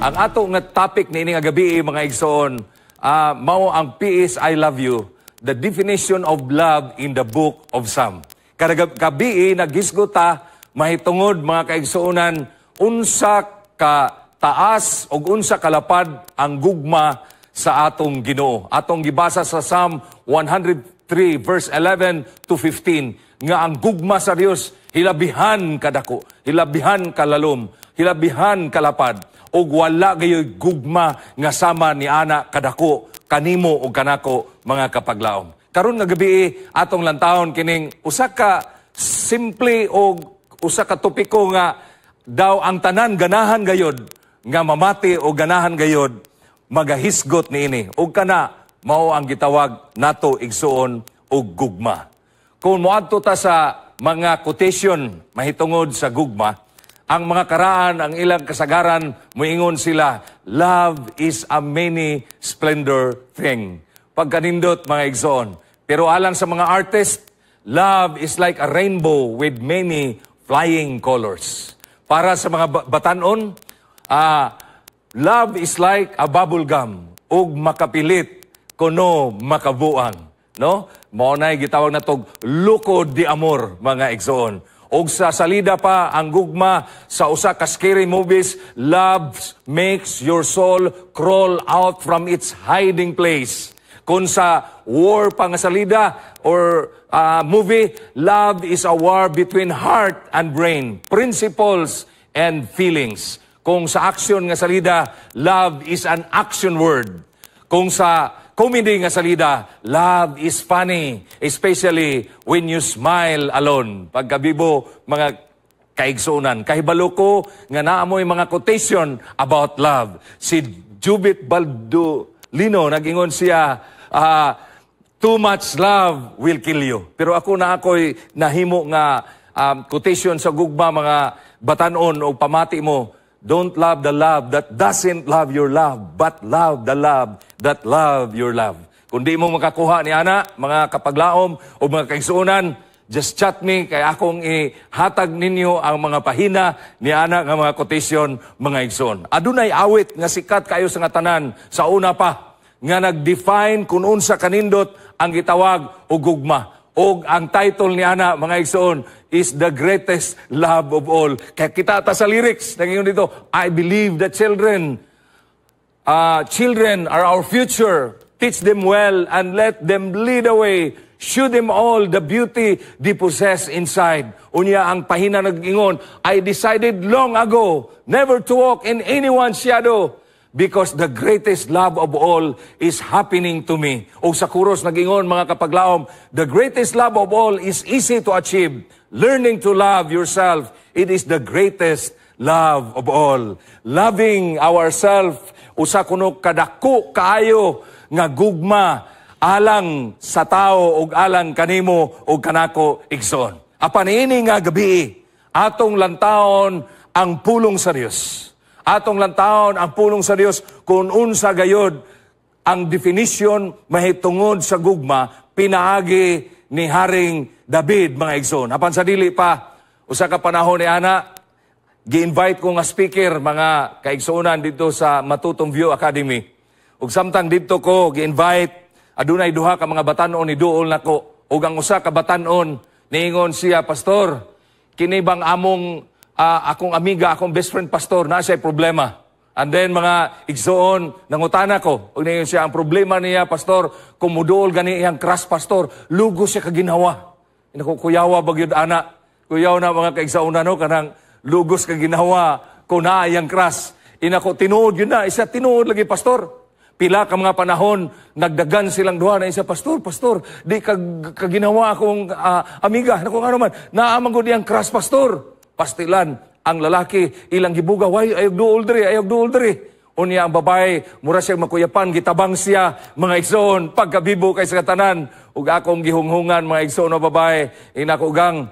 Ang ato nga topic niini nga gabi, mga igsoon, mao ang PS I Love You, the definition of love in the Book of Psalm. Kada gabi naghisgot ta mahitungod, mga kaigsuonan, unsa ka taas ug unsa kalapad ang gugma sa atong Ginoo. Atong gibasa sa Psalm 103 verse 11 to 15 nga ang gugma sa Dios hilabihan kadako, hilabihan kalalom, hilabihan kalapad ug wala gayoy gugma nga sama ni ana kadako kanimo ug kanako, mga kapaglaom. Karon nga gabi, atong lantawon kining usa ka simple og usa ka topiko nga daw ang tanan ganahan gayod nga mamati o ganahan gayod magahisgot niini, ug kana mao ang gitawag nato, igsuon, og gugma. Kung moadto ta sa mga quotation mahitungod sa gugma, ang mga karaan, ang ilang kasagaran, muingon sila, "Love is a many splendor thing." Pagkanindot, mga igsoon. Pero alang sa mga artist, "Love is like a rainbow with many flying colors." Para sa mga batanon, "Love is like a bubble gum ug makapilit kuno makabuang." No? Mao nay gitawag natog loco de amor, mga igsoon. Og sa salida pa ang gugma sa usa ka scary movies, "Love makes your soul crawl out from its hiding place." Kung sa war pa nga salida or movie, "Love is a war between heart and brain, principles and feelings." Kung sa action nga salida, "Love is an action word." Kung sa comedy nga salida, "Love is funny, especially when you smile alone." Pagkabibo, mga kaigsunan, kahibalo ko nga naamoy mga quotation about love. Si Jubit Baldolino, nagingon siya, "Too much love will kill you." Pero ako na ako'y nahimo nga quotation sa gugma, mga batanon o pamati mo, "Don't love the love that doesn't love your love, but love the love that love your love." Kung di mo makakuha ni ana, mga kapaglaom o mga kaigsuonan, just chat me kay akong ihatag ninyo ang mga pahina ni ana nga mga quotation, mga igsoon. Adunay awit nga sikat kayo sa nga tanan sa una pa nga nag-define kung unsa kanindot ang gitawag og gugma. Og ang title ni ana, mga igsoon, is "The Greatest Love of All." Kaya kita ta sa lyrics, nangingon dito, "I believe that children are our future. Teach them well and let them lead the way. Show them all the beauty they possess inside." Unya ang pahina nag-ingon, "I decided long ago never to walk in anyone's shadow because the greatest love of all is happening to me." O sa kuros nag-ingon, mga kapaglaom, "The greatest love of all is easy to achieve. Learning to love yourself, it is the greatest love of all." Loving ourselves, usa kuno kadako kaayo nga gugma alang sa tao ug alang kanimo ug kanako, igsoon. Apan niini nga gabi, atong lantawon ang pulong sa Dios. Atong lantawon ang pulong sa Dios kung unsa gayod ang definition mahitungod sa gugma pinaagi ni Haring David, mga igsoon. Apan sa dili pa, usa ka panahon ni ana, gi-invite ko nga speaker, mga kaigsuonan, dito sa Matutong View Academy. Ug samtang didto ko gi-invite, adunay duha ka mga batanon ni duol nako. Ug ang usa ka batanon niingon siya, "Pastor, kini bang among akong amiga, akong best friend, pastor, na siya problema." And then, mga igsoon, nangutana ko. Ug niingon siya, ang problema niya, pastor, kung muduol gani iyang crush, pastor, lugo siya kaginhawa. Naku, kuyawa ba gyud ana? Kuyaw na, mga kaigsuonan, no, kanang lugos kaginhawa kung naa iyang crush. Inako, tinuod yun na. Isa, tinuod lagi, pastor. Pila ka mga panahon, nagdagan silang duha na isa, "Pastor, pastor, di kag kaginhawa akong amiga." Naku, nga naman, naa man gud iyang crush, pastor. Pastilan, ang lalaki, ilang gibuga, "Way, ayog duol diri, ayog duol diri." Unya ang babae, mura siya makuyapan, gitabang siya, mga igsoon, pagkabibo kay sa katanan. Ug akong gihunghungan, mga igsoon o babae, inakugang,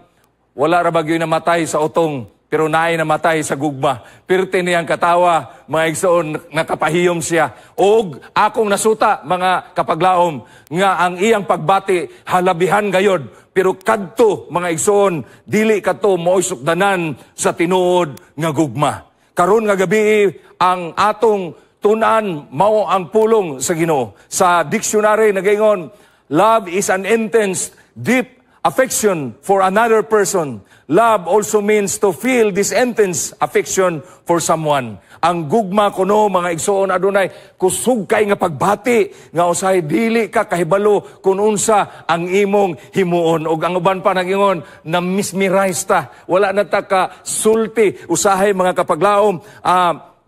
wala ra bagyo'y namatay sa utong, pero naay namatay sa gugma. Pirti niyang katawa, mga igsoon, nakapahiyom siya. Og akong nasuta, mga kapaglaom, nga ang iyang pagbati, halabihan gayod. Pero kadto, mga igsoon, dili kadto mao'y sukdanan sa tinuod nga gugma. Karon nga gabi, ang atong tun-an mao ang pulong sa Ginoo. Sa dictionary nagaingon, love is an intense, deep affection for another person. Love also means to feel this intense affection for someone. Ang gugma kuno, mga igsoon, adunay kusog kay nga pagbati nga usahay dili ka kahibalo kung unsa ang imong himuon. Og ang uban pa nagingon na mesmerize ta, wala na ta ka sulti usahay, mga kapaglaom,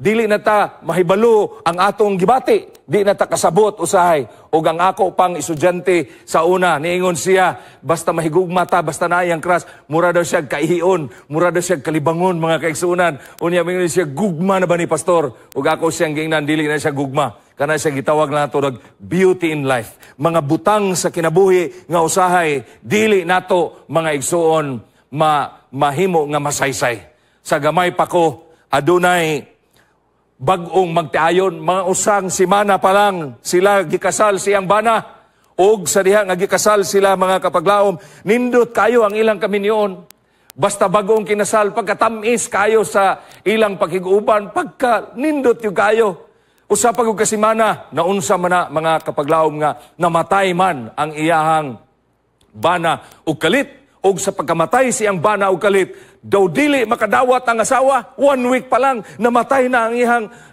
dili na ta mahibalo ang atong gibati, di na ta kasabot usahay. Ug ang ako pang estudyante sa una, niingon siya, basta mahigugma ta, basta naay ang crush, mura daw siya kaihion, mura daw siya kalibangon, mga kaigsuonan. Unya mingon siya, "Gugma na ba ni, Pastor?" Ug ako siyang giingnan, dili na siya gugma, kana siya gitawag na nato og beauty in life, mga butang sa kinabuhi nga usahay dili nato, mga igsuon, mahimo nga masaysay. Sa gamay pa ko, adunay bag-ong magtiayon, mga usang simana pa lang sila gikasal siyang bana. Og sa diha nga gikasal sila, mga kapaglaom, nindot kayo ang ilang kaminyoon. Basta bagong kinasal, pagkatamis kayo sa ilang paghiguban, pagka nindot yung kayo. Usa pa ka semana, naunsa man na, mga kapaglaom, nga namatay man ang iyahang bana og kalit. Og sa pagkamatay siyang bana og kalit, daw dili makadawat ang asawa. One week pa lang, namatay na ang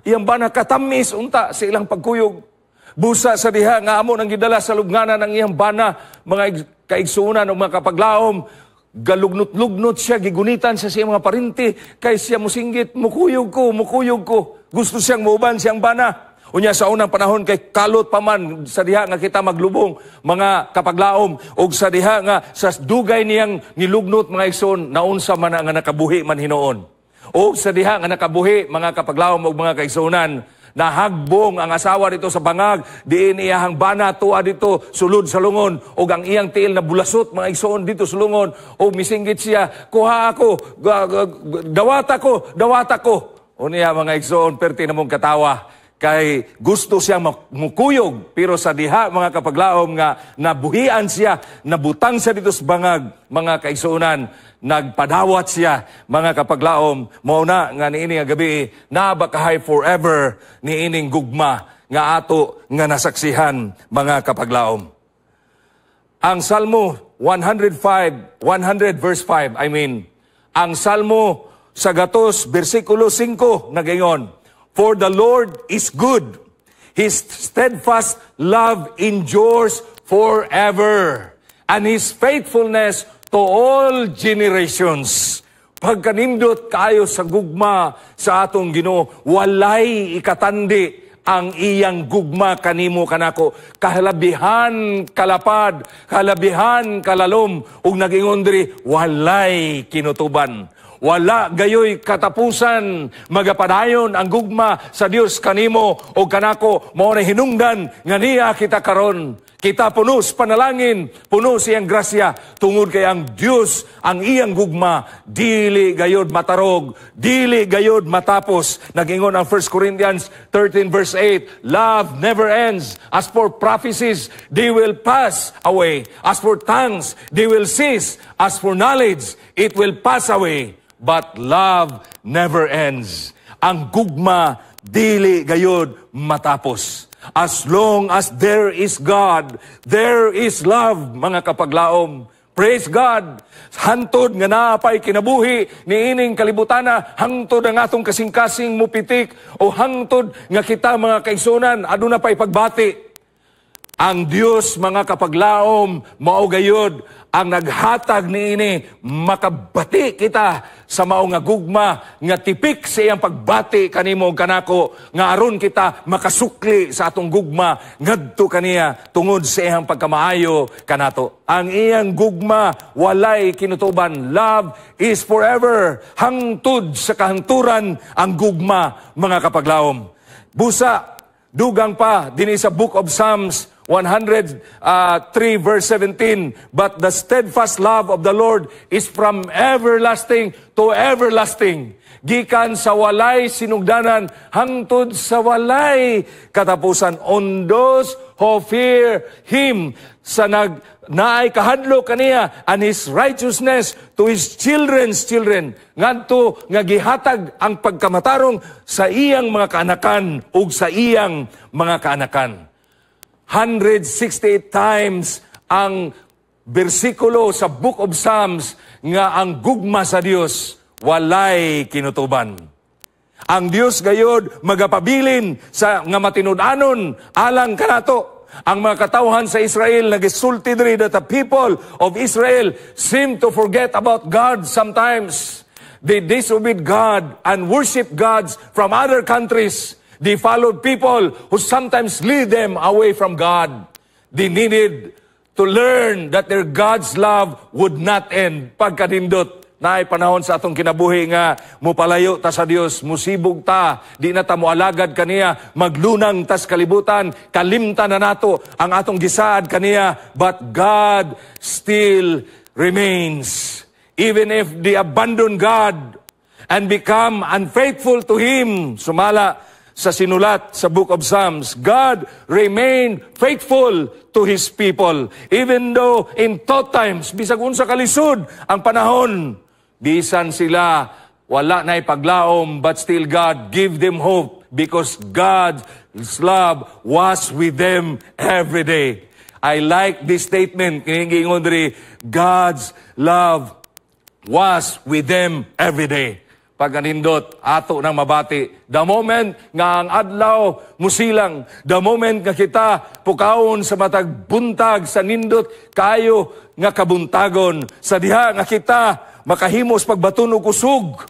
iyang bana, katamis unta sa ilang pagkuyog. Busa sa diha nga amo nang gidala sa lubnganan ng iyang bana, mga kaigsuonan o mga kapaglaom, galugnot-lugnot siya, gigunitan sa siyang mga parinti, kay siya musinggit, "Mukuyog ko, mukuyog ko." Gusto siyang muuban siyang bana. Unya sa unang panahon kay kalot pa man sa diha nga kita maglubong, mga kapaglaom, og sa diha nga sa dugay niyang nilugnot, mga igsoon, naunsa man na nga nakabuhi man hinuon. Og sa diha nga nakabuhi, mga kapaglaom ug mga kaigsuonan, nahagbong ang asawa dito sa bangag diin iyahang bana tuwa dito sulod sa lungon, ug ang iyang tiil na bulasot, mga igsoon, dito sa lungon, ug misinggit siya, "Kuha ako, dawata ko, dawata ko." Unya, mga igsoon, perti na mong katawa kay gusto siya mukuyog, pero sa diha, mga kapaglaom, nga nabuhian siya, nabutang siya dito sa bangag, mga kaigsuonan, nagpadawat siya, mga kapaglaom. Mao na nga niini nga gabi, nabakahay forever niining gugma nga ato nga nasaksihan, mga kapaglaom. Ang Salmo 105, 100 verse 5, I mean, ang Salmo sa gatos bersikulo 5 nagaingon, "For the Lord is good. His steadfast love endures forever, and His faithfulness to all generations." Pagkanindot kayo sa gugma sa atong Ginoo, walay ikatandi ang iyang gugma kanimo kanako. Kalabihan kalapad, kalabihan kalalom, ug nagingon diri, walay kinutuban. Wala gayoy katapusan, magapadayon ang gugma sa Dios kanimo o kanako. Mao na hinungdan nga niya kita karon. Kita puno sa panalangin, puno siyang grasya, tungod kay ang Dios, ang iyang gugma, dili gayod matarog, dili gayod matapos. Nagingon ang 1 Corinthians 13 verse 8, "Love never ends. As for prophecies, they will pass away. As for tongues, they will cease. As for knowledge, it will pass away. But love never ends." Ang gugma dili gayod matapos. As long as there is God, there is love, mga kapaglaom. Praise God! Hantod nga naapay kinabuhi niining kalibutana, hangtod ang atong kasing-kasing mupitik, o hangtod nga kita, mga kaigsuonan, aduna pa'y pagbati. Ang Dios, mga kapaglaom, mao gayod ang naghatag niini makabati kita sa mao nga gugma nga tipik sa iyang pagbati kanimo ug kanako, nga aron kita makasukli sa atong gugma ngadto kaniya tungod sa iyang pagkamaayo kanato. Ang iyang gugma walay kinutuban. Love is forever. Hangtod sa kahangturan ang gugma, mga kapaglaom. Busa dugang pa dinhi sa Book of Psalms 103 verse 17, "But the steadfast love of the Lord is from everlasting to everlasting." Gikan sa walay sinugdanan hangtod sa walay katapusan, on those who fear Him, sa nag naay kahadlok kaniya, and His righteousness to His children's children, ngadto nga gihatag ang pagkamatarong sa iyang mga kaanakan ug sa iyang mga kaanakan. 168 times ang bersikulo sa Book of Psalms nga ang gugma sa Dios walay kinutuban. Ang Dios gayod magapabilin sa nga matinud-anon alang kanato. Ang mga katawhan sa Israel, nagisulti diri that the people of Israel seem to forget about God sometimes. They disobeyed God and worship gods from other countries. They followed people who sometimes lead them away from God. They needed to learn that their God's love would not end. Pagkanindot, naay panahon sa atong kinabuhi nga mupalayo ta sa Dios, musibog ta, di na ta moalagad kaniya, maglunang tas kalibutan, kalimtan na nato ang atong gisaad kaniya, but God still remains. Even if they abandon God and become unfaithful to Him, sumala sa sinulat sa Book of Psalms, God remained faithful to His people. Even though in tough times, bisag unsa kalisod ang panahon, bisan sila wala na ipaglaom, but still God give them hope because God's love was with them every day. I like this statement. Kini giingon diri, God's love was with them every day. Pagkanindot, ato nang mabati. The moment nga ang adlaw musilang, the moment nga kita pukawon sa matag buntag sa nindot kayo nga kabuntagon, sa diha nga kita makahimos pagbaton og kusog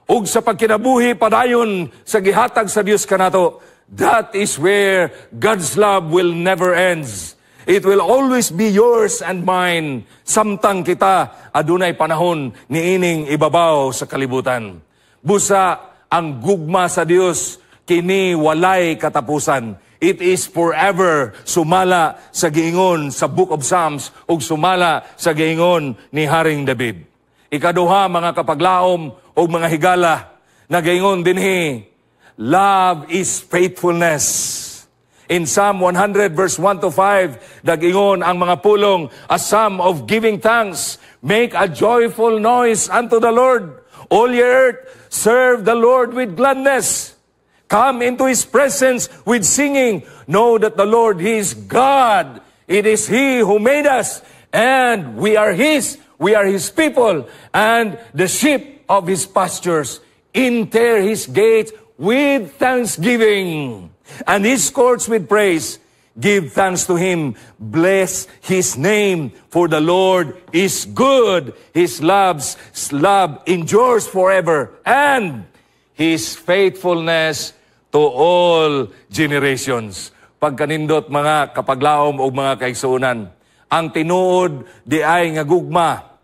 ug sa pagkinabuhi padayon sa gihatag sa Dios kanato. That is where God's love will never ends. It will always be yours and mine samtang kita adunay panahon niining ibabaw sa kalibutan. Busa ang gugma sa Dios kini walay katapusan. It is forever, sumala sa giingon sa Book of Psalms ug sumala sa giingon ni Haring David. Ikaduha, mga kapaglaom ug mga higala, nagaingon dinhi, love is faithfulness. In Psalm 100 verse 1 to 5, dagingon ang mga pulong, a psalm of giving thanks: "Make a joyful noise unto the Lord. All ye earth, serve the Lord with gladness. Come into His presence with singing. Know that the Lord, He is God. It is He who made us, and we are His. We are His people, and the sheep of His pastures. Enter His gates with thanksgiving, and His courts with praise. Give thanks to Him. Bless His name, for the Lord is good. His love endures forever, and His faithfulness to all generations." Pagkanindot, mga kapaglaom o mga kaigsuonan, ang tinuod diay nga gugma,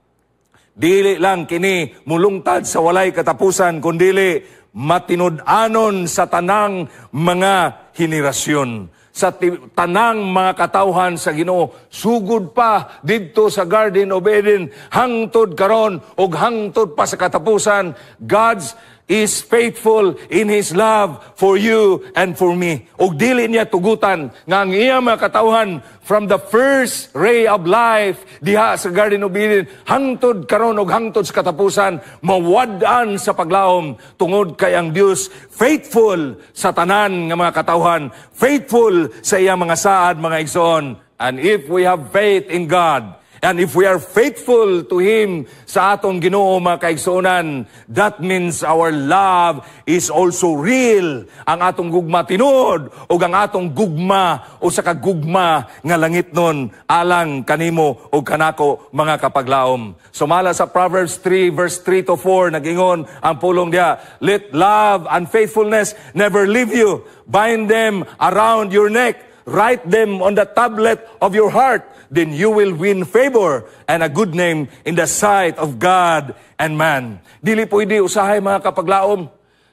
dili lang kini mulungtad sa walay katapusan, kundili matinud-anon sa tanang mga henerasyon, sa tanang mga katawhan sa Ginoo, sugod pa didto sa Garden of Eden hangtod karon ug hangtod pa sa katapusan. God's is faithful in His love for you and for me. Ug dili niya tugutan nga ang iya mga katawhan, from the first ray of life diha sa Garden of Eden hangtod karon ug hangtod sa katapusan, mawad-an sa paglaom, tungod kay ang Dios faithful sa tanan nga mga katawhan, faithful sa iyang mga saad, mga igsoon. And if we have faith in God, and if we are faithful to Him sa atong Ginoo, mga kaigsuonan, that means our love is also real. Ang atong gugma tinuod ug ang atong gugma usa ka gugma nga langitnon alang kanimo ug kanako, mga kapaglaom. Sumala sa Proverbs 3 verse 3 to 4, nagingon ang pulong diha, "Let love and faithfulness never leave you. Bind them around your neck. Write them on the tablet of your heart. Then you will win favor and a good name in the sight of God and man." Dili pwede usahay, mga kapaglaom,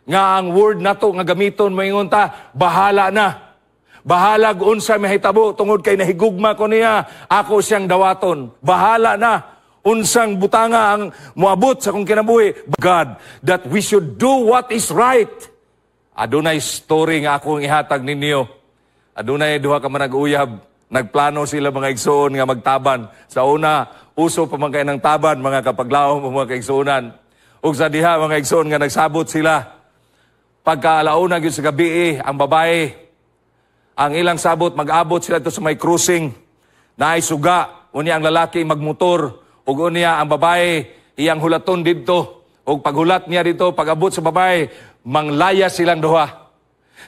nga ang word nato nga gamiton, moingon ta, "Bahala na. Bahalag unsa mahitabo tungod kay nahigugma ko niya, ako siyang dawaton. Bahala na unsang butanga ang moabot sa akong kinabuhi." God, that we should do what is right. Adunay story nga akong ihatag ninyo. Adunay duha ka manag-uyab, nagplano sila, mga igsoon, nga magtaban. Sa una, uso pa man kay ng taban, mga kapaglaom, mga kaigsuonan. Ug sa diha, mga igsoon, nga nagsabot sila, pagka alauna gyud sa gabi, ang babae, ang ilang sabot, mag-abot sila to sa may crossing. Naay suga, unya ang lalaki magmotor, ug unya ang babae iyang hulaton didto. Ug paghulat niya dito, pag-abot sa babae, manglaya silang duha.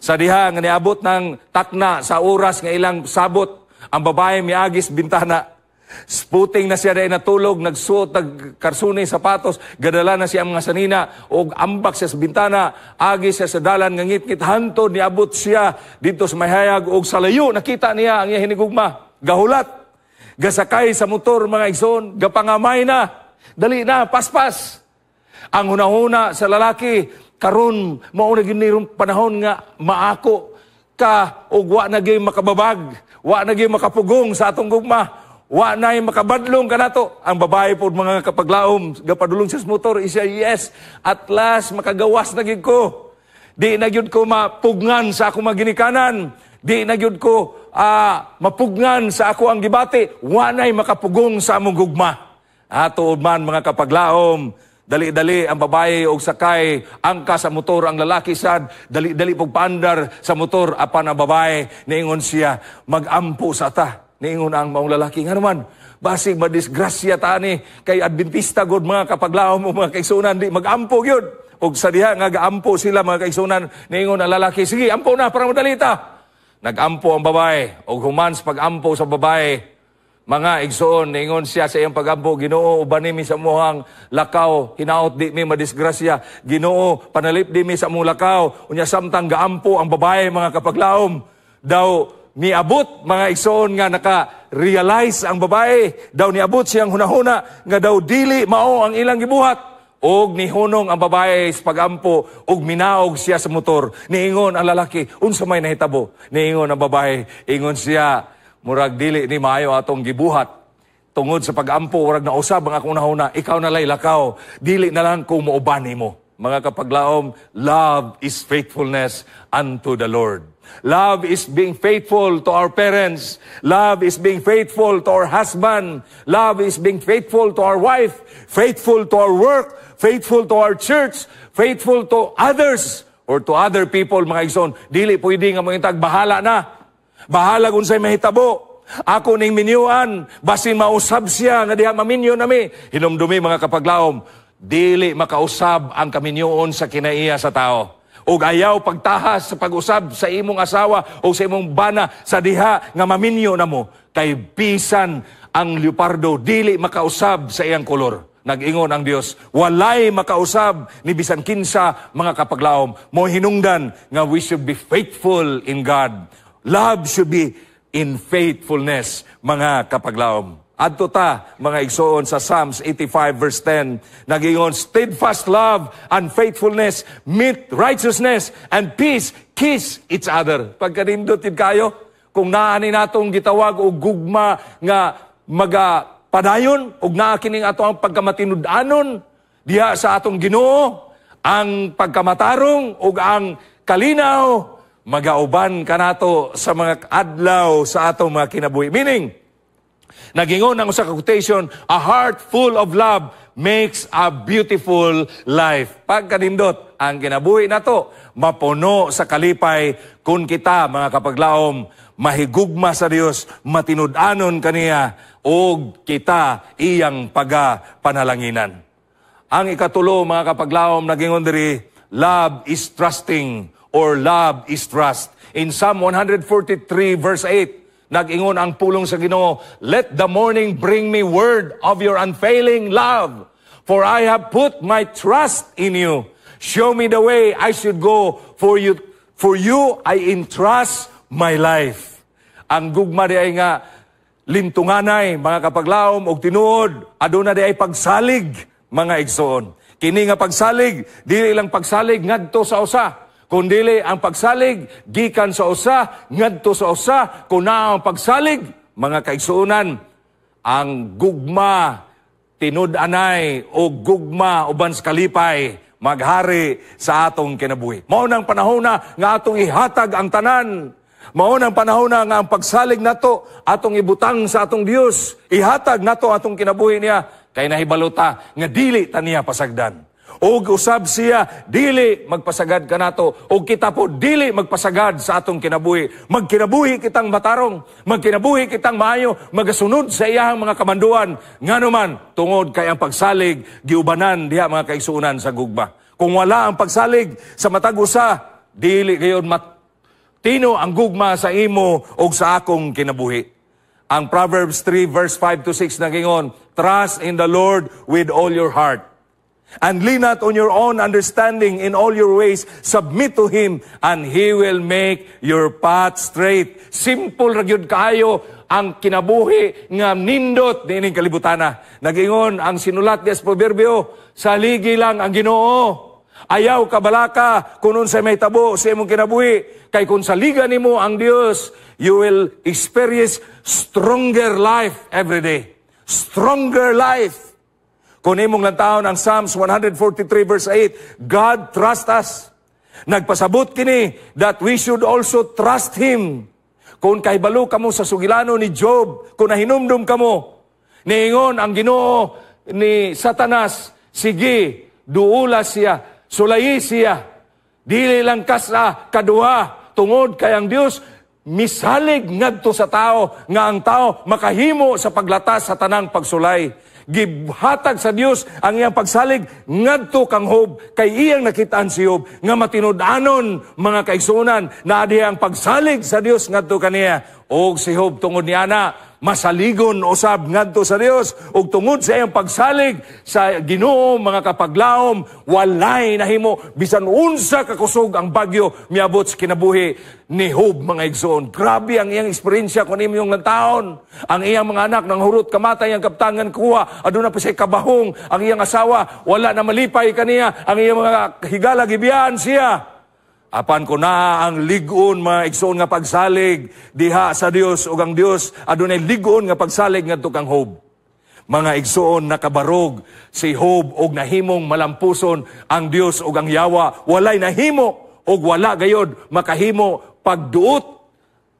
Sa diha nga niabot ng takna sa oras nga ilang sabot, ang babae miagis bintana. Sputing na siya dahil natulog, nagsuot, nagkarsuni, sapatos, gadala na siya ang mga sanina, og ambak siya sa bintana, agi siya sa dalan nga ngit-ngit, hantod niabot siya dito sa mayhayag, og sa layo nakita niya ang iyang hinigugma. Gahulat, gasakay sa motor, mga igsoon, gapangamay na, dali na, paspas. Ang hunahuna sa lalaki, karon mao na gyud panahon nga maako ka og wa na gyud makababag, wa na gyud makapugong sa atong gugma, wa na makabadlong kanato. Ang babae pod, mga kapaglaom, gapadulong siya sa motor, siya, "Yes, at last makagawas na gyud ko. Di na gyud ko mapugnan sa akong mga ginikanan. Di na gyud ko mapugngan sa ako ang gibati. Wa na'y makapugong sa among gugma." Ato man, mga kapaglaom, dali-dali ang babae og sakay angka sa motor, ang lalaki sad dali-dali pog paandar sa motor, apan ang babae niingon siya, "Magampo sa ta." Niingon ang maong lalaki, "Nga naman?" "Basig madisgrasya ta ni," kay Adventista god, mga kapaglaom o mga kaigsunan, di magampo gyud. Og sa diha nga gaampo sila, mga kaigsunan, niingon ang lalaki, "Sige, ampo na para madali ta." Nagampo ang babae, og human sa pagampo sa babae, mga igsoon, ningon siya sa iyang pagampo, "Ginoo, ubani mi sa amuhang lakaw, hinaot di mi madisgrasya. Ginoo, panalipdi mi sa among lakaw." Unya samtang gaampo ang babae, mga kapaglaom, daw niabot, mga igsoon, nga naka-realize ang babae, daw niabot siyang hunahuna nga daw dili mao ang ilang gibuhat. Og nihunong ang babae sa pagampo og minaog siya sa motor. Niingon ang lalaki, "Unsa may nahitabo?" Niingon ang babae, ingon siya, "Murag dili ni maayo atong gibuhat. Tungod sa pagampo, murag nausab ang akong hunahuna, ikaw na lay lakaw. Dili na lang ko muuban nimo." Mga kapaglaom, love is faithfulness unto the Lord. Love is being faithful to our parents. Love is being faithful to our husband. Love is being faithful to our wife, faithful to our work, faithful to our church, faithful to others or to other people, mga igsoon. Dili pwede nga mga bahala na. Bahala kung sa'y mahitabo. Ako ning minyuan, basin mausab siya nga diha maminyo nami. Hinumdumi, mga kapaglaom, dili makausab ang kaminyoon sa kinaiya sa tao. Ug ayaw pagtahas sa pag-usab sa imong asawa o sa imong bana sa diha nga maminyo na mo, kay bisan ang leopardo dili makausab sa iyang kolor. Nag-ingon ang Dios, walay makausab ni bisan kinsa, mga kapaglaom. Mo hinungdan nga we should be faithful in God. Love should be in faithfulness, mga kapaglaom. Adto ta, mga igsoon, sa Psalms 85 verse 10, nagingon, "Steadfast love and faithfulness meet righteousness and peace kiss each other." Pagkanindot yun kayo, kung naa ni natong gitawag og gugma nga maga padayon og naa kining ato ang pagkamatinud-anon diha sa atong Ginoo, ang pagkamatarong ug ang kalinaw magauban kanato sa mga adlaw sa atong mga kinabuhi. Meaning, nagingon ang usa ka quotation, "A heart full of love makes a beautiful life." Pagkanindot, ang kinabuhi nato mapuno sa kalipay kung kita, mga kapaglaom, mahigugma sa Dios, matinud-anon kaniya ug kita iyang paga panalanginan. Ang ikatulo, mga kapaglaom, nagingon diri, love is trusting or love is trust. In Psalm 143 verse 8, nag-ingon ang pulong sa Ginoo, "Let the morning bring me word of your unfailing love, for I have put my trust in you. Show me the way I should go, for you I entrust my life." Ang gugma di ay nga lintunganay, mga kapaglaom, og tinuod, aduna di ay pagsalig, mga igsoon. Kini nga pagsalig, dili lang pagsalig ngadto sa usa, kundili ang pagsalig gikan sa usa ngadto sa usa. Kun naa ang pagsalig, mga kaigsuonan, ang gugma tinud-anay o gugma uban sa kalipay maghari sa atong kinabuhi. Mao nang panahon na nga atong ihatag ang tanan. Mao nang panahon na nga ang pagsalig nato atong ibutang sa atong Dios, ihatag nato atong kinabuhi niya kay nahibalo ta nga dili ta niya pasagdan. Og usab siya dili magpasagad kanato og kita po dili magpasagad sa atong kinabuhi. Magkinabuhi kitang matarong, magkinabuhi kitang maayo, magasunod sa iyahang mga kamanduan, ngano man tungod kay ang pagsalig giubanan diha, mga kaigsuonan, sa gugma. Kung wala ang pagsalig sa matag usa, dili gayud matino ang gugma sa imo og sa akong kinabuhi. Ang Proverbs 3 verse 5 to 6 nagingon, "Trust in the Lord with all your heart and lean not on your own understanding. In all your ways, submit to Him, and He will make your path straight." Simple ra gyud kaayo ang kinabuhi nga nindot niining kalibutana. Nagingon ang sinulat diya sa Proverbio, saligi lang ang Ginoo. Ayaw kabalaka kung unsay mahitabo sa imong kinabuhi. Kay kung saligan nimo ang Dios, you will experience stronger life every day. Stronger life. Kung imong lantawon ang Psalms 143 verse 8, God trust us. Nagpasabot kini that we should also trust Him. Kung kahibalo kamo sa sugilano ni Job, kung nahinumdum kamo, niingon ang Ginoo ni Satanas, "Sige, duula siya, sulayi siya, dili lang kasa kaduha," tungod kay ang Dios misalig ngadto sa tao nga ang tao makahimo sa paglatas sa tanang pagsulay. Gihatag sa Dios ang iyang pagsalig ngadto kang Job kay iyang nakitaan si Job nga matinud-anon, mga kaigsuonan, na ang pagsalig sa Dios ngadto kaniya. Og si Job, tungod niana, masaligon usab ngadto sa Dios, ug tungod sa iyang pagsalig sa Ginoo, mga kapaglaom, walay nahimo bisan unsa kakusog ang bagyo miabot sa kinabuhi ni Job, mga igsoon. Grabe ang iyang eksperyensya kung inyong lantawon. Ang iyang mga anak nang hurot kamatay ang kaptangan kuha, aduna pa siya kabahong, ang iyang asawa wala na malipay kaniya, ang iyang mga higala gibiyaan siya. Apan ko na ang lig-on, mga igsoon, nga pagsalig diha sa Dios ug ang Dios adunay lig-on nga pagsalig ngadto kang Job. Mga igsoon, nakabarog si Job og nahimong malampuson ang Dios ug ang yawa. Walay nahimo og wala gayod makahimo pagduot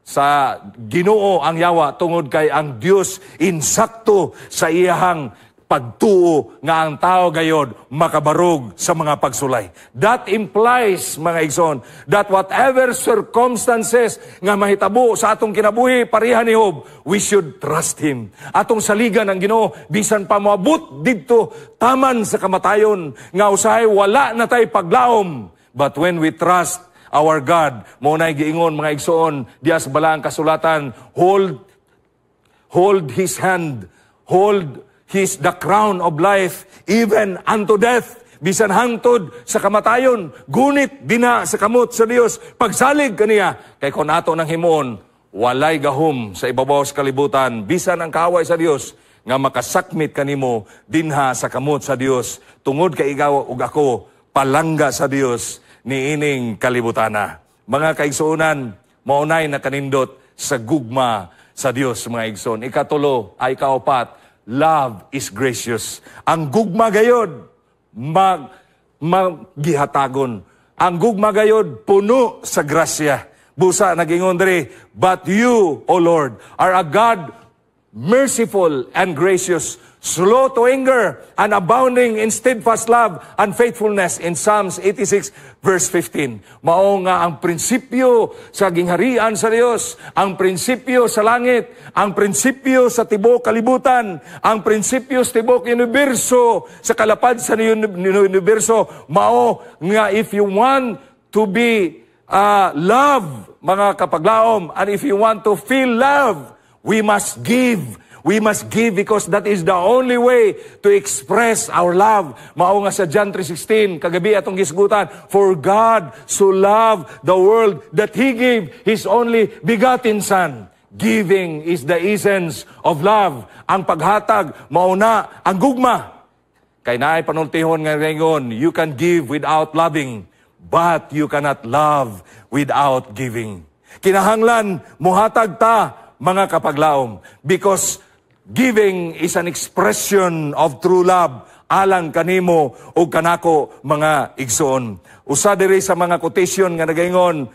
sa Ginoo ang yawa tungod kay ang Dios insakto sa iyahang pagtuo nga ang tao gayod makabarog sa mga pagsulay. That implies, mga igsoon, that whatever circumstances nga mahitabo sa atong kinabuhi, pareha ni Job, we should trust Him. Atong saligan ang Ginoo bisan pa moabot didto taman sa kamatayon nga usahay wala na tay paglaom. But when we trust our God, mao na'y giingon, mga igsoon, diya sa balaang kasulatan, hold His hand, hold His the crown of life even unto death. Bisan hangtod sa kamatayon, gunit dina sa kamot sa Dios, pagsalig kaniya, kay kung ato nang himuon, walay gahom sa ibabaw sa kalibutan, bisan ang kaaway sa Dios, nga makasakmit kanimo dinha sa kamot sa Dios, tungod kay ikaw ug ako palangga sa Dios niining kalibutana. Mga kaigsuonan, maunay nakanindot sa gugma sa Dios, mga igsoon. Ikatulo ay ikaapat, love is gracious. Ang gugma gayod maghihatagon. Ang gugma gayod puno sa grasya. Busa nagingon diri, "But you, O Lord, are a God merciful and gracious, slow to anger, and abounding in steadfast love and faithfulness," in Psalms 86 verse 15. Mao nga ang prinsipyo sa gingharian sa Dios, ang prinsipyo sa langit, ang prinsipyo sa tibuok kalibutan, ang prinsipyo sa tibuok universo, sa kalapad sa universo, mao nga if you want to be love, mga kapaglaom, and if you want to feel love, we must give. We must give because that is the only way to express our love. Mao nga sa John 3:16, kagabi atong gisgutan, "For God so loved the world that He gave His only begotten Son." Giving is the essence of love. Ang paghatag, mao na ang gugma. Kay naay panultihon nga ingon, "You can give without loving, but you cannot love without giving." Kinahanglan muhatag ta, mga kapaglaom, because giving is an expression of true love alang kanimo o kanako, mga igsoon. Usa diri sa mga quotation nga nagaingon,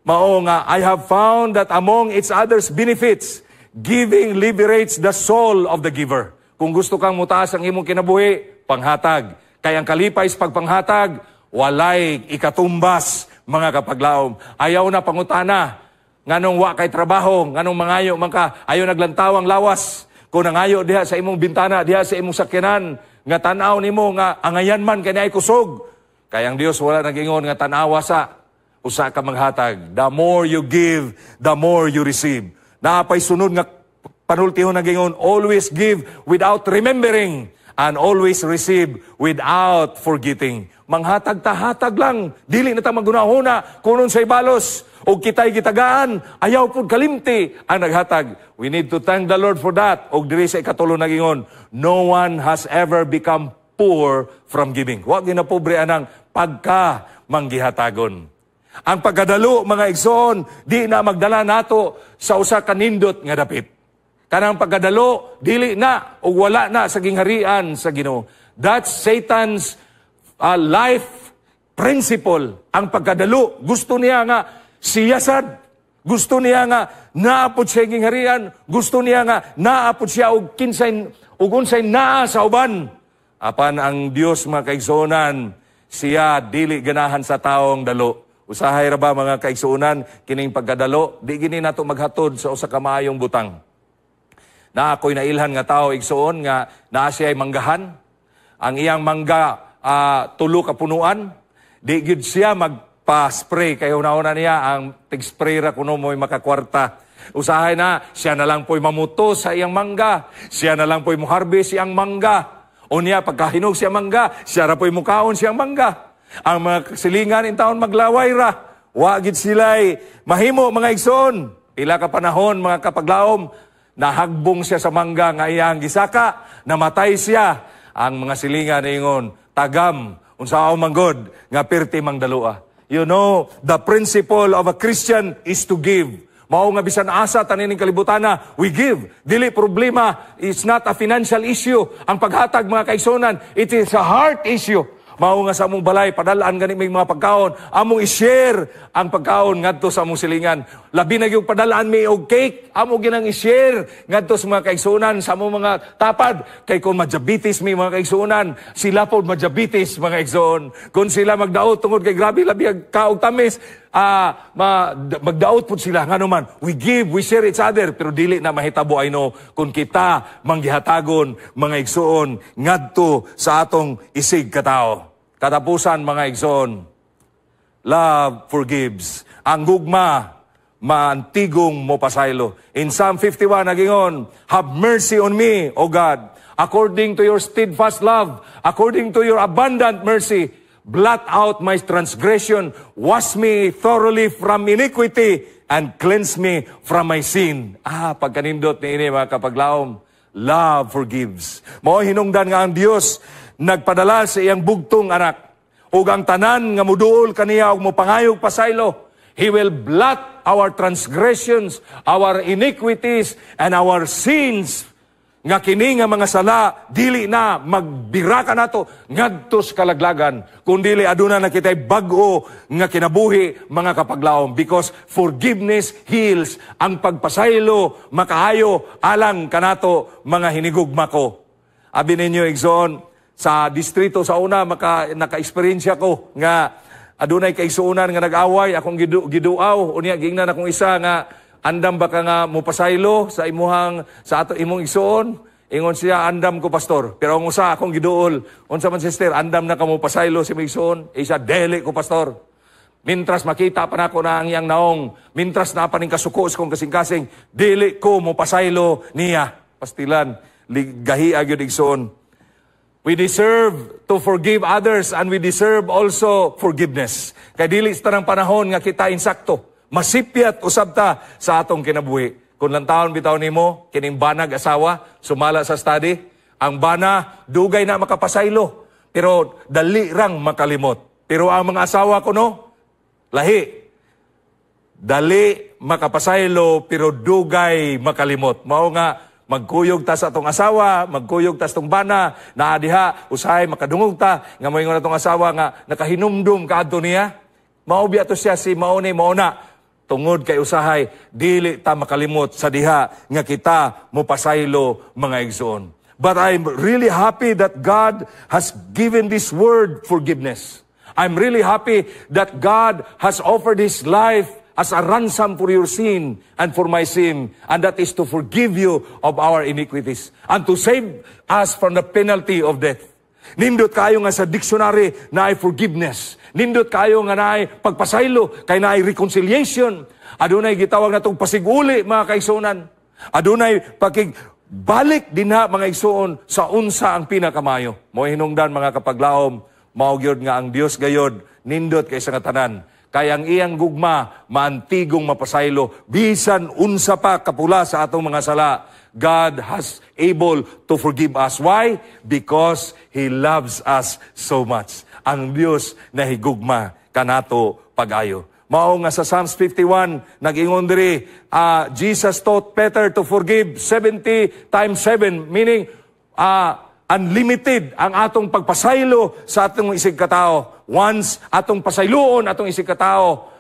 Mao nga I have found that among its others benefits, giving liberates the soul of the giver. Kung gusto kang mutaas ang imong kinabuhi, panghatag. Kay ang kalipay sa pagpanghatag, walay ikatumbas, mga kapaglaom. Ayaw na pangutana, nganong wa kay trabaho, nganong mangayo man ka, ayaw naglantawang lawas. Kung nangayo diha sa imong bintana, diha sa imong sakyanan, nga tan-aw nimo nga angayan man kay naay kusog. Kay ang Dios wala nagingon nga tan-awa sa usa ka maghatag. The more you give, the more you receive. Naapay sunod nga panultihon nagingon, always give without remembering and always receive without forgetting. Manghatag ta, hatag lang, dili na ta magunahuna kung unsay balos og kitay gitagaan, ayaw pud kalimti ang naghatag. We need to thank the Lord for that. Og diri sa ikatulo nagingon, no one has ever become poor from giving. Wa ginapobre anang pagka manggihatagon. Ang pagkadalo, mga igsoon, di na magdala nato sa usa ka nindot nga dapit. Kanang pagkadalo, dili na ug wala na sa gingharian sa Ginoo. That's Satan's life principle. Ang pagkadalo, gusto niya nga siyasad. Gusto niya nga naapod siya gingharian. Gusto niya nga naapod siya og kinsay ug unsay naa sa uban. Apan ang Dios, mga kaigsuonan, siya dili ganahan sa taong dalo. Usahay ra ba, mga kaigsuonan, kining pagkadalo, di gini nato maghatod sa usa ka maayong butang. Na ako'y nailhan nga tao, igsuon, nga naa siya manggahan. Ang iyang mangga tulo ka punuan. Di gyud siya magpa-spray kay una-una niya ang tig-spray ra kuno mo'y makakwarta. Usahay na siya na lang po'y mamuto sa iyang mangga. Siya na lang po'y muharbis iyang mangga. Unya pagkahinog siya mangga, siya ra po'y mukaon siyang mangga. Ang mga silingan in taon maglaway ra. Wa gid sila'y mahimo, mga igsoon. Pila ka panahon, mga kapaglaom, nahagbong siya sa mangga nga iyang gisaka, namatay siya. Ang mga silingan ingon, "Tagam, unsaon man god nga pirti mang dalua." The principle of a Christian is to give. Mao nga bisan asa tanin kalibutana, we give. Dili problema, it's not a financial issue. Ang paghatag, mga kaigsunan, it is a heart issue. Mao nga sa among balay, padalaan gani may mga pagkaon, among i-share ang pagkaon ngadto sa among silingan. Labi na gyud padalaan mi og cake, amo ginang i-share ngadto sa mga kaigsuonan, sa among mga tapad. Kay kung ma-diabetes mi, mga kaigsuonan, sila pod ma-diabetes, mga igsoon. Kung sila magdaot tungod kay grabe labi ang kaog tamis, magdaot pod sila. Ngano man, we give, we share each other, pero dili na mahitabo, I know, kung kita manggihatagon, mga igsoon, ngadto sa atong isig katao. Katapusan, mga igsoon, love forgives. Ang gugma, maantigong mopasaylo. In Psalm 51, nagingon, "Have mercy on me, O God, according to your steadfast love, according to your abundant mercy, blot out my transgression, wash me thoroughly from iniquity, and cleanse me from my sin." Ah, pagkanindot ni ini, mga kapaglaom, love forgives. Mao hinungdan nga ang Dios nagpadala sa iyang bugtong anak. Ug ang tanan nga muduol kaniya ug mopangayog pasaylo, He will blot our transgressions, our iniquities, and our sins, nga kini nga mga sala dili na magbiraka nato ngadto sa kalaglagan, kundi aduna na kitay bag-o nga kinabuhi, mga kapaglaom, because forgiveness heals. Ang pagpasaylo makaayo alang kanato, mga hinigugma ko. Abi ninyo, igsoon, sa distrito sa una naka-eksperyensya ko nga adunay kaigsuonan nga nag-away. Akong giduaw unya giingnan akong isa nga, "Andam ba ka nga mopasaylo sa imuhang sa ato imong igsuon?" Ingon siya, "Andam ko, pastor." Pero ang usa akong giduol, "Unsa man, sister, andam na ka mopasaylo sa imong igsuon?" Isa, "Dili ko, pastor. Mintras makita pa nako na ang iyang naong, mintras na pa ning kasuko sa kong kasing-kasing, dili ko mopasaylo niya." Pastilan, gahi gyud, igsuon. We deserve to forgive others and we deserve also forgiveness. Kay dili sa tanang panahon nga kita insakto. Masipyat usab ta sa atong kinabuhi. Kung lantawon bitaw nimo kining banag asawa, sumala sa study, ang bana dugay na makapasaylo, pero dali rang makalimot. Pero ang mga asawa ko no, lahi. Dali makapasaylo pero dugay makalimot. Mao nga magkuyog ta sa atong asawa, magkuyog ta sa atong bana, naa diha, usahay makadungog ta, nga moingon atong asawa nga nakahinumdum ka adto niya. Mao biya to siya si mao ni mao na. Tungod kay usahay dili ta makalimot sa diha nga kita mopasaylo, mga igsoon. But I'm really happy that God has given this word, forgiveness. I'm really happy that God has offered His life as a ransom for your sin and for my sin, and that is to forgive you of our iniquities and to save us from the penalty of death. Nindot kayo nga sa dictionary naay forgiveness. Nindot kayo nga naay pagpasaylo, kay naay reconciliation. Adunay gitawag natong pasiguli, mga kaigsuonan. Adunay pakig balik dinha, mga igsuon, sa unsa ang pinakamayo. Mo hinungdan, mga kapaglaom, mao gyud nga ang Dios gayod nindot kay sa tanan. Kay ang iyang gugma maantigong mapasaylo bisan unsa pa kapula sa atong mga sala. God has able to forgive us. Why? Because He loves us so much. Ang Dios nahigugma kanato pag-ayo. Mao nga sa Psalms 51, nag-ingon diri, Jesus taught Peter to forgive 70 times 7, meaning unlimited ang atong pagpasaylo sa atong isig katao. Once atong pasayloon atong isig katao,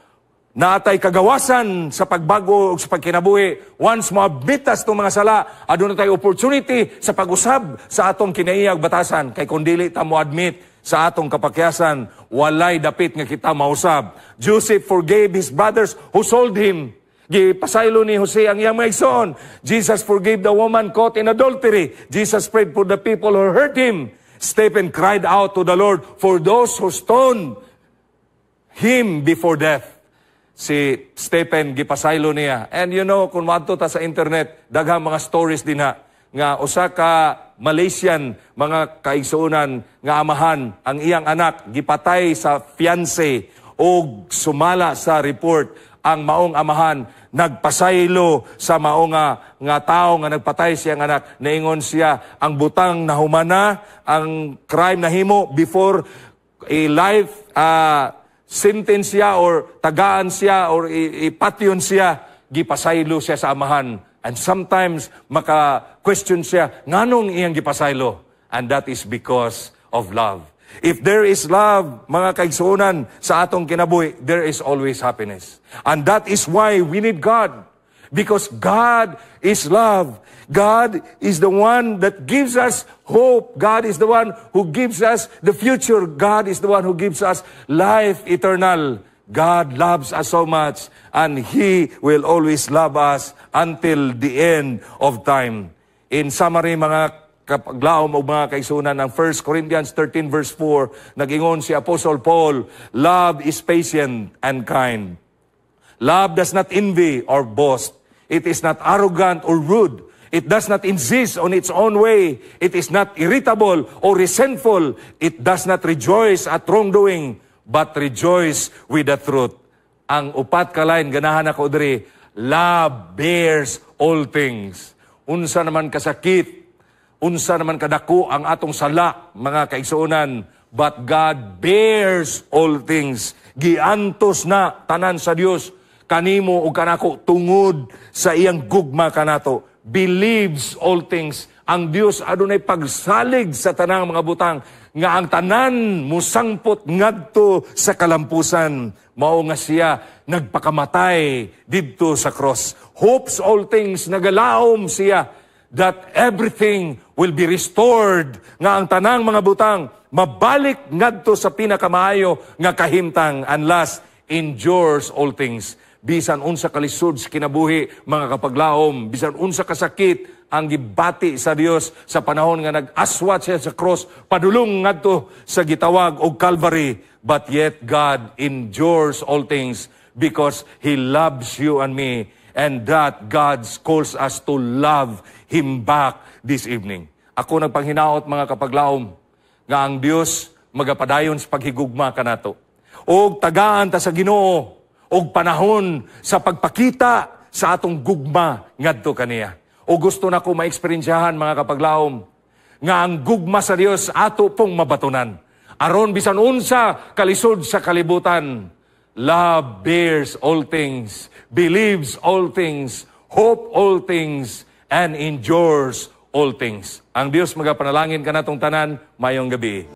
natay kagawasan sa pagbago ug sa pagkinabuhi. Once moadmit ta atong mga sala, aduna tay opportunity sa pag-usab sa atong kinaiyag batasan. Kay kung dili ta mo admit sa atong kapakyasan, walay dapit nga kita mausab. Joseph forgave his brothers who sold him. Gipasaylo ni Jose ang iyang mga igsoon. Jesus forgave the woman caught in adultery. Jesus prayed for the people who hurt him. Stephen cried out to the Lord for those who stoned him before death. Si Stephen, gipasaylo niya. And kung moadto ta sa internet, daghang mga stories dinha nga usa ka Malaysian, mga kaigsuonan, nga amahan, ang iyang anak gipatay sa fiancé og sumala sa report, ang maong amahan nagpasaylo sa mao nga tao nga nagpatay siyang anak. Naingon siya, ang butang nahumana, ang crime nahimo before a life sentence siya or tagaan siya or ipatyon siya, gipasaylo siya sa amahan. And sometimes maka-question siya nganong iyang gipasaylo, and that is because of love. If there is love, mga kaigsuonan, sa atong kinabuhi, there is always happiness. And that is why we need God. Because God is love. God is the one that gives us hope. God is the one who gives us the future. God is the one who gives us life eternal. God loves us so much, and He will always love us until the end of time. In summary, mga kapaglaom o mga kaigsuonan, ng 1 Corinthians 13 verse 4, nagingon si Apostle Paul, "Love is patient and kind. Love does not envy or boast. It is not arrogant or rude. It does not insist on its own way. It is not irritable or resentful. It does not rejoice at wrongdoing, but rejoice with the truth." Ang upat ka line, ganahan ako diri, love bears all things. Unsa naman kasakit, unsa naman kadako ang atong sala, mga kaigsuonan, but God bears all things. Giantos na tanan sa Dios kanimo ug kanako tungod sa iyang gugma kanato. Believes all things. Ang Dios adunay pagsalig sa tanang mga butang nga ang tanan musangpot ngadto sa kalampusan. Mao nga siya nagpakamatay didto sa cross. Hopes all things, nagalaom siya that everything will be restored, nga ang tanang mga butang mabalik ngadto sa pinakamaayo nga kahimtang. And last, endures all things. Bisan unsa kalisod sa kinabuhi, mga kapaglaom, bisan unsa kasakit ang gibati sa Dios sa panahon nga nag-aswat siya sa cross padulong ngadto sa gitawag og Calvary, but yet God endures all things because He loves you and me, and that God calls us to love Him back this evening. Ako nagpanghinaot, mga kapaglaom, nga ang Dios magapadayon sa paghigugma kanato. Og tagaan ta sa Ginoo og panahon sa pagpakita sa atong gugma ngadto kaniya. O gusto nako maeksperiensyahan, mga kapaglaom, nga ang gugma sa Dios ato pong mabatunan. Aron bisan unsa kalisod sa kalibutan, love bears all things, believes all things, hope all things, and endures all things. Ang Dios magapanalangin kanatong tanan, mayong gabi.